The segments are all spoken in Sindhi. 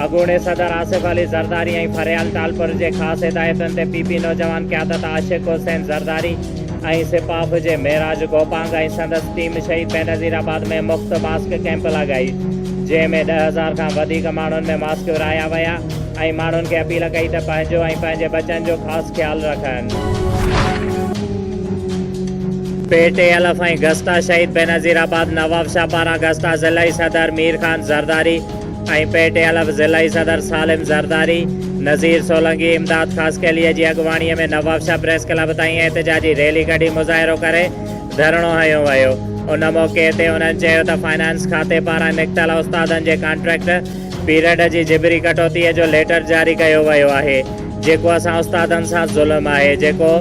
اڳوڻي صدر آصف علي زرداري ۽ فريال ٽالپر جي خاص هدايتن تي پي پي نوجوان قيادت عاشق حسين زرداري ۽ سپاف جي معراج گوپانگ ۽ سندس ٽيم شهيد بينظير آباد ۾ مفت ماسڪ ڪئمپ لڳائي جنهن ۾ 10,000 کان وڌيڪ ماڻهن ۾ ماسڪ ورهايا ويا ۽ ماڻهن کي اپيل ڪئي ته پنهنجو ۽ پنهنجي ٻچن جو خاص خيال رکن. پي ٽي الف ۽ گسٽا شهيد بينظير آباد نوابشاهه پاران گسٽا ضلعي صدر مير خان زرداري ۽ پي ٽي الف ضلعي صدر سالم زرداري، نذير سولنگي، امداد خاصخيلي جي اڳواڻي ۾ نوابشاهه پريس ڪلب تائين احتجاجي ريلي ڪڍي مظاهرو ڪري ڌرڻو هنيو ويو. ان موقعي تي انهن چيو ته فنانس کاتي پاران نڪتل استادن جي ڪانٽريڪٽ پيريڊ جي جبري ڪٽوتيء جو ليٽر جاري ڪيو ويو آهي، جيڪو اسان استادن سان ظلم آهي، جيڪو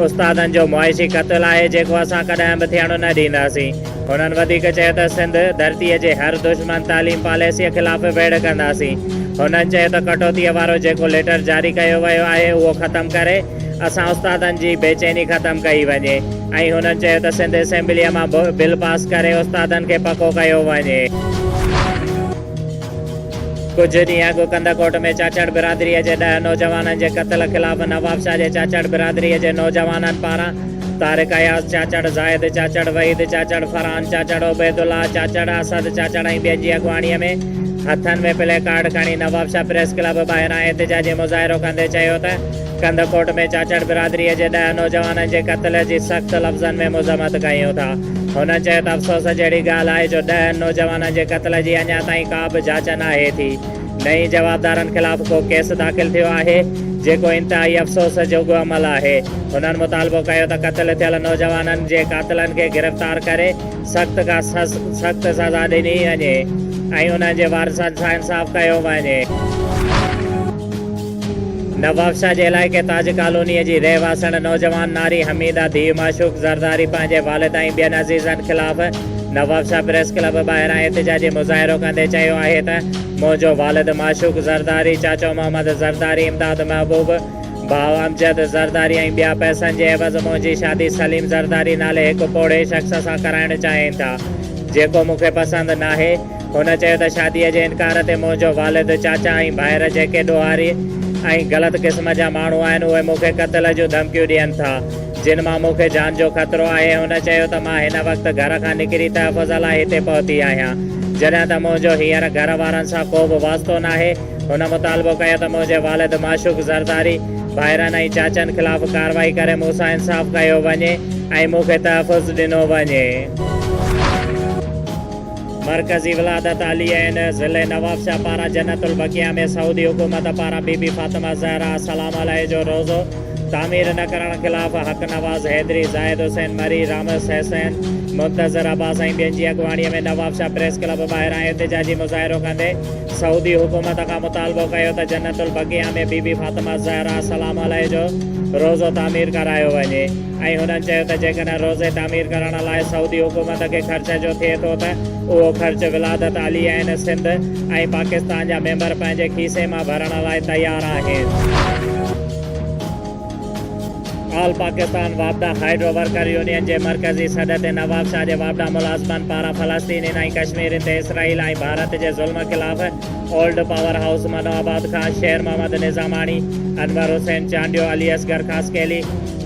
استادن جو معاشي قتل آهي، جيڪو اسان ڪڏهن به ٿيڻ نه ڏينداسين. هنن وڌيڪ چيو ته سنڌ ڌرتيء جي هر دشمن تعليم پاليسيء خلاف ويڙهه ڪنداسين. هنن چيو ته ڪٽوتيء وارو جيڪو ليٽر جاري ڪيو ويو آهي، اهو ختم ڪري اسان استادن جي بيچيني ختم ڪئي وڃي ۽ هنن چيو ته سنڌ اسيمبليء مان بل پاس ڪري استادن کي پڪو ڪيو وڃي. ڪجهه ڏينهن اڳ ڪنڌڪوٽ ۾ چاچڙ برادريء جي ڏهه نوجوانن جي قتل خلاف نوابشاهه جي چاچڙ برادريء جي نوجوانن پاران طارق اياز چاچڙ، زاهد چاچڙ، وحيد چاچڙ، فرحان چاچڙ، عبيدالله چاچڙ، اسد چاچڙ ۽ ٻين جي اڳواڻيء ۾ هٿن ۾ پلي ڪارڊ کڻي نوابشاهه پريس ڪلب ٻاهران احتجاجي مظاهرو ڪندي چيو ته ڪنڌڪوٽ ۾ چاچڙ برادريء جي ڏهه نوجوانن جي قتل جي سخت لفظن ۾ مذمت ڪيون ٿا. هنن چيو ته افسوس جهڙي ڳالهه آهي جو ڏهن نوجوانن جي قتل جي اڃا تائين ڪا به جاچ ناهي ٿي، نه ئي جوابدارن خلاف ڪو ڪيس داخل ٿيو آهي، جيڪو انتهائي افسوس جوڳو عمل آهي. هنن مطالبو ڪيو ته قتل ٿيل نوجوانن جي قاتلن کي گرفتار ڪري سخت کان سخت سزا ڏني وڃي ۽ انهن جي وارثن سان انصاف ڪيو وڃي. نوابشاهه جي علائقي تاج ڪالونيء جي رهواسڻ نوجوان ناري حميده ڌيء معشوق زرداري پنهنجي والد ۽ ٻين عزيزن خلاف نوابشاهه پريس ڪلب ٻاهران احتجاجي مظاهرو ڪندي چيو آهي ته منهنجو والد معشوق زرداري، چاچو محمد زرداري، امداد محبوب، ڀاء امجد زرداري ۽ ٻيا پئسن جي عيوض منهنجي شادي سليم زرداري نالي هڪ پوڙهي شخص سان ڪرائڻ چاهين ٿا، جيڪو مون کي پسند ناهي. هن چيو ته شاديء جي انڪار تي منهنجو والد، چاچا ۽ ڀائر جيڪي ڏوهاري ۽ غلط قسم جا ماڻهو آهن اهي مون کي قتل جون ڌمڪيون ڏين ٿا جن مان مون کي جان جو خطرو آهي هن چيو ته مان هن وقت گهر کان نڪري تحفظ لاء هتي پهتي آهيان جڏهن ته منهنجو هينئر گهر وارن سان ڪو به واسطو ناهي هن مطالبو ڪيو ته منهنجي والد معشوق زرداري، ڀائرن ۽ چاچن خلاف ڪارروائي ڪري مون سان انصاف ڪيو وڃي ۽ مون کي تحفظ ڏنو وڃي. مرڪزي ولادت علي عين ضلعي نوابشاهه پاران جنت البقيع ۾ سعودي حڪومت پاران بي بي فاطمه زهرا السلام عليه جو روضو تعمير نه ڪرڻ خلاف حق نواز حيدري، زاهد حسين مري، رامس حسين، منتظر عباس ۽ ٻين جي اڳواڻي ۾ نوابشاهه پريس ڪلب ٻاهران احتجاجي مظاهرو ڪندي سعودي حڪومت کان مطالبو ڪيو ته جنت البقيع ۾ بي بي فاطمه زهرا السلام عليه جو روضو تعمير ڪرايو وڃي. ۽ هنن چيو ته جيڪڏهن روضي تعمير ڪرڻ لاء سعودي حڪومت کي خرچ جو ٿئي ٿو ته اهو خرچ ولادت علي عين سنڌ ۽ پاڪستان جا ميمبر پنهنجي کيسي مان ڀرڻ لاء تيار آهن. آل پاڪستان واپڊا هائيڊرو ورڪر يونين جي مرڪزي سڏ تي نوابشاهه جي واپڊا ملازمن پاران فلسطينين ۽ ڪشميرين تي اسرائيل ۽ ڀارت جي ظلم خلاف اولڊ پاور هائوس منو آباد کان شير محمد نظاماڻي، انور حسين چانڊيو، علي اصغر خاصخيلي،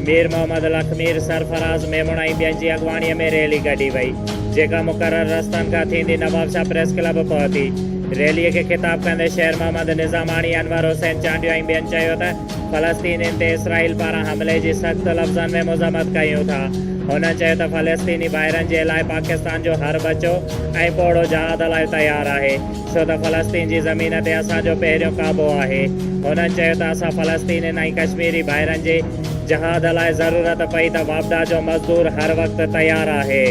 مير محمد لکمير، سرفراز ميمڻ ۽ ٻين جي اڳواڻيء ۾ ريلي ڪڍي وئي، جيڪا مقرر رستن کان ٿيندي نوابشاهه پريس ڪلب پهتي. ريليء کي خطاب ڪندي شير محمد نظاماڻي، انور حسين چانڊيو ۽ ٻين چيو ته فلسطينين تي اسرائيل پاران حملي جي سخت لفظن ۾ مذمت ڪيون ٿا. هنن چيو ته فلسطيني ڀائرن جي لاء پاڪستان جو هر ٻچو ۽ پوڙهو جهاد لاء تيار آهي. ڇو ته فلسطين جي زمين تي اسان جو پهريون قابو آهي. هنن چيو ته اسان فلسطينين ۽ ڪشميري ڀائرن جي جهاد لاء ضرورت پئي ته واپڊا جو مزدور هر وقت تيار آهي.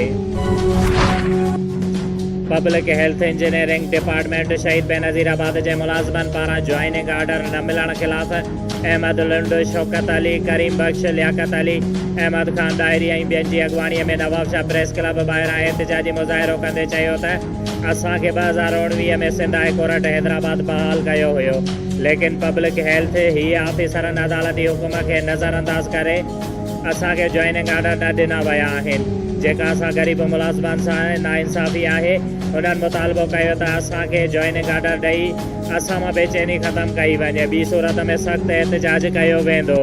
پبلڪ هيلٿ انجنيئرنگ ڊپارٽمينٽ شهيد بينظير آباد جي ملازمن پاران جوائننگ آرڊر نه ملڻ خلاف احمد لنڊ، شوڪت علي، ڪريم بخش، لياقت علي، احمد خان ڏاهري ۽ ٻين جي اڳواڻي ۾ نوابشاهه پريس ڪلب ٻاهران احتجاجي مظاهرو ڪندي چيو ته اسان کي 2019 ۾ سنڌ هاء ڪورٽ حيدرآباد بحال ڪيو هيو ليڪن پبلڪ هيلٿ هي آفيسرن عدالتي حڪم کي نظر انداز ڪري اسان کي جوائننگ آرڊر نه ڏنا ويا آهن جيڪا اسان غريب ملازمن سان ناانصافي آهي. هنن مطالبو ڪيو ته اسان کي جوائننگ آرڊر ڏئي اسان مان بيچيني ختم ڪئي وڃي ٻي صورت ۾ سخت احتجاج ڪيو ويندو.